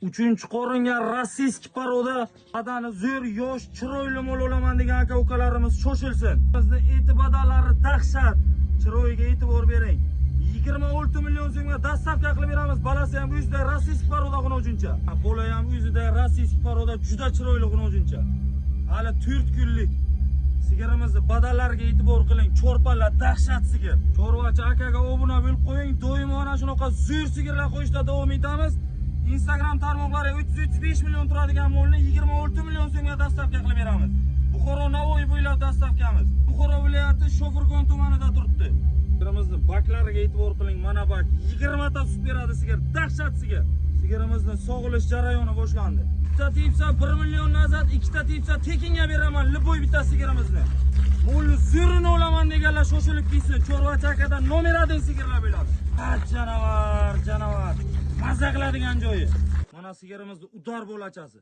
Uchinchi qoringa российский порода, badani zo'r, yosh, chiroyli mol olaman degan aka ukalarimiz shoshilsin. Bizni eti badalari dahshat. Chiroyiga e'tibor bering. 26 million so'mga доставка qilib beramiz. Balasi ham o'zida российский порода g'unovjuncha. Bola ham o'zida российский порода, juda chiroyli g'unovjuncha. Hali 4 kunlik. Sigirimizni badallariga e'tibor qiling. Cho'rpalar dahshat sigir. Chorvachi akaga obuna bo'lib qo'ying. Doimo ana shunaqa zo'r sigirlar qo'yishda davom etamiz. Instagram tarmoqlari 335 million turadigan molni 26 million so'mga доставка qilib beramiz. Buxoro, Navoiy bo'ylab доставка miz. Buxoro viloyati, Shofirkon tumanida turibdi. Sigirimizni baklariga e'tibor qiling. Mana bak 20 ta sut beradi sigir. Dahshat sigir. Sigirimizni sog'ilish jarayoni boshlandi. Bitta tepsa 1 million назад, ikkita tepsa tekinga beraman любой bitta sigirimizni. Molni zo'rini olaman deganlar shoshilib kelsin. Chorvachi akadan номер 1 sigirlar bo'ladi. Ha, janavar, janavar. Maza qiladigan joyi. Mana sigirimizni udar bo'lachasi.